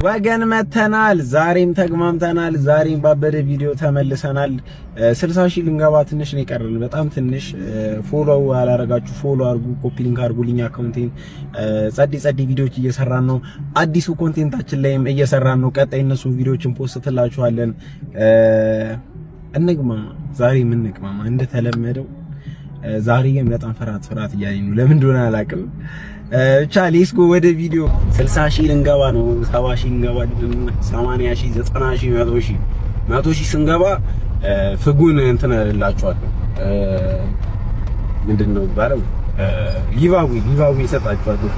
ወገን መተናል። ዛሬም ተግማምተናል። ዛሬም ባበደ ቪዲዮ ተመልሰናል። 60,000 ልንገባ ትንሽ ነው የቀረን፣ በጣም ትንሽ። Follow ያላረጋችሁ follow አድርጉ፣ copy link አድርጉልኝ account ኤን። ጸዲ ጸዲ ቪዲዮዎች እየሰራን ነው። አዲሱ content ኣችን ላይም እየሰራን ነው። ቀጣይ እነሱ ቪዲዮዎችን post እላችኋለን። እንግማማ፣ ዛሬም እንግማማ እንደተለመደው። ዛሬ ግን በጣም ፍርሃት ፍርሃት እያለኝ ነው። ለምን እንደሆነ አላውቅም። ብቻ let's go ወደ ቪዲዮ። 60,000 ልንገባ ነው። 70,000 ልንገባ፣ 80,000፣ 90,000፣ 100,000። 100,000 ስንገባ ፍጉን እንትን እላችኋለሁ። ምንድን ነው የሚባለው? Giveaway ይሰጣችኋለሁ።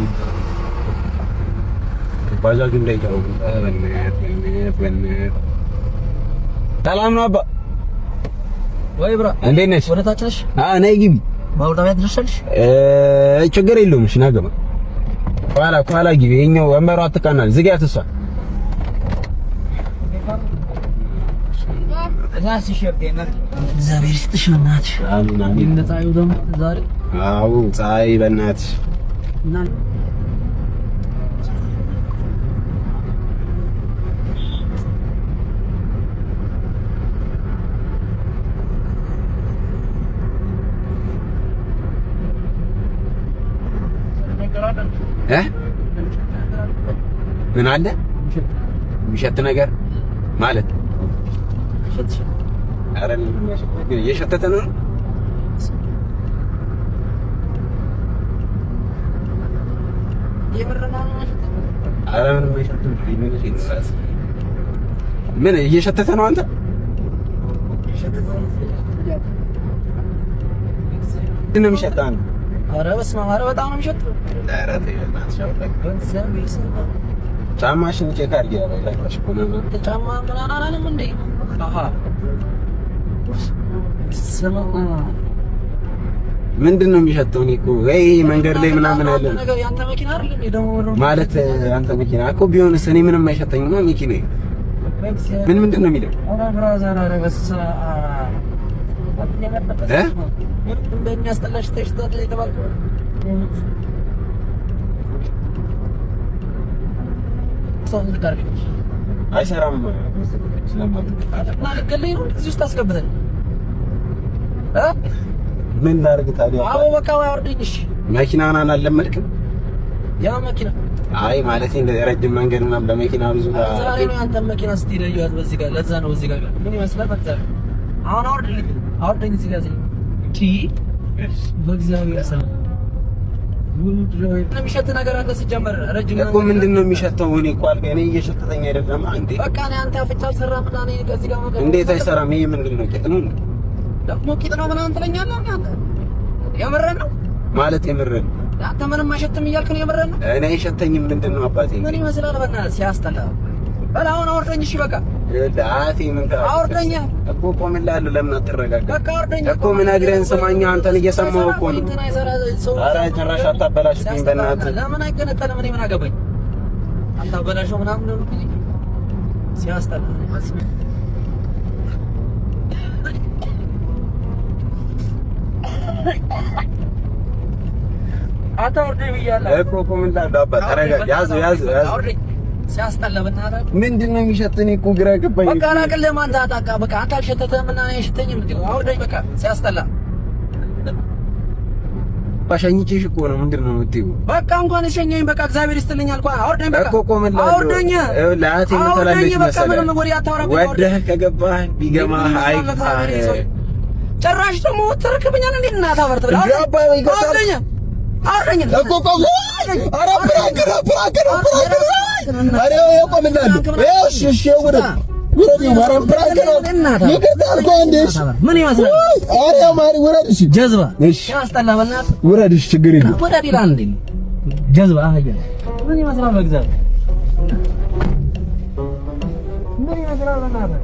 ባጃጁ እንዳይቀረው። ሰላም ነው አባ? ወይ bro፣ እንዴት ነሽ? ወደ ታች ነሽ? አዎ፣ ነይ ግቢ። ባቡር ጣቢያ ትደርሻለሽ? ችግር የለውም። እሺ ና ግባ። ኋላ ኋላ ግቢ። የኛው ወንበሯ አትቀናል። ዝጊያት እሷ። እግዚአብሔር ይስጥሽ በእናትሽ። አሜን አሜን። እንደ ፀሐዩ ደግሞ ዛሬ። አዎ፣ ፀሐይ በእናትሽ። እና እ ምን አለ የሚሸት ነገር ማለት? ኧረ እየሸተተ ነው። ኧረ ምንም አይሸትም። ምን እየሸተተ ነው አንተ? ምንድን ነው የሚሸተው? አንተ? ኧረ በስመ አብ! ኧረ በጣም ነው የሚሸተው። ጫማሽን check አድርጊ። ጫማ ምናምን አላለም እንዴ? አሃ ስማ። ምንድን ነው የሚሸተው? እኔ እኮ ወይ መንገድ ላይ ምናምን አለ ነገር ያንተ መኪና አይደል እንዴ ደግሞ? ማለት አንተ መኪና እኮ ቢሆንስ እኔ ምንም አይሸተኝም። መኪና ምን ምንድን ነው የሚለው? ኧረ brother፣ ኧረ በስመ አብ! እ እንደሚያስጠላሽ ተሽቷል የተባልከው። አይሰራም። እና ልትገለኝ ነው እዚህ ውስጥ አስገብተን እ ምን ላድርግ ታዲያ? አዎ በቃ ወይ አውርደኝ። እሺ። መኪናን አላለመድክም? ያ መኪና አይ ማለት እንደ ረጅም መንገድ ምናምን በመኪና ብዙ ዛሬ ነው ያንተን መኪና ስትሄድ ያየኋት በዚህ ጋር። ለዛ ነው በዚህ ጋር ምን ይመስላል? በእግዚአብሔር አሁን አውርድልኝ፣ አውርደኝ እዚህ ጋር እዚህ በእግዚአብሔር ስም የሚሸት ነገር አለ ሲጀመር ረጅም እኮ ምንድን ነው የሚሸተው? እኔ እኮ አልጋ እኔ እየሸተተኝ አይደለም እንዴ? በቃ እኔ አንተ አፍንጫ አልሰራም እና እኔ ከዚህ ጋር እንዴት አይሰራም? ይሄ ምንድን ነው? ቂጥ ነው እንዴ? ደግሞ ቂጥ ነው ምናምን ትለኛለህ አንተ። የምርህን ነው? ማለት የምርህን። አንተ ምንም አይሸትም እያልክ ነው? የምርህን ነው? እኔ አይሸተኝም። ምንድን ነው አባቴ? ምን ይመስላል? በእናትህ ሲያስጠላ። በል አሁን አውርደኝ። እሺ በቃ። አያቴ ምን አውርደኝ። እኮ ቆምልሃለሁ። ለምን አትረጋጋም? በቃ አውርደኝ። እኮ ምነግርህን ስማኝ። አንተን እየሰማሁ እኮ ነው። ኧረ ጭራሽ አታበላሽብኝ በእናትህ። ለምን አይገነጠልም? እኔ ምን አገባኝ? አታበላሸው ምናምን ነው ሲያስጠላ። አታውርደኝ ብያለሁ እኮ ቆምልሃለሁ። አባ ተረጋጋ። ያዘው ያዘው ያዘው። ሲያስጠላ በእናትህ። ምንድን ነው የሚሸት? እኔ እኮ ግራ ገባኝ። በቃ አላቅልህም። አንተ አታውቃ። በቃ አንተ አልሸተተህም እና እኔ አይሸተኝም። እንዴ አውርደኝ በቃ ሲያስጠላ። ሸኝቼሽ እኮ ነው። ምንድን ነው የምትይው? በቃ እንኳን ሸኘኝ። በቃ እግዚአብሔር ይስጥልኝ አልኩህ። አውርደኝ በቃ። እኮ ቆምልሃለሁ። አውርደኝ። ለአያቴ ምን ትላለች በቃ መሰለህ? ምንም ወሬ አታወራብኝ። ወደህ ከገባህ ቢገማህ አይክፋህ። ጭራሽ ደግሞ ትረክብኛለህ እንዴ? እናትህ አፈር ትብላ። አውርደኝ አውርደኝ እኮ ቆም። ኧረ prank ነው፣ prank ነው፣ prank ነው። ኧረ ይኸው ቆምልሃለሁ። ይኸው እሺ፣ እሺ፣ ውረድ፣ ውረድ። ማርያም prank ነው። ይቅርታ አልኩህ አንዴ። እሺ ምን ይመስላል? ኧረ ማሪ ውረድ። እሺ ጀዝባ። እሺ ሲያስጠላ በእናትህ። ውረድ። እሺ ችግር የለውም። ውረድ ይላል እንዴ? ጀዝባ አህያ ምን ይመስላል? በእግዚአብሔር ምን ይመስላል? በእናትህ።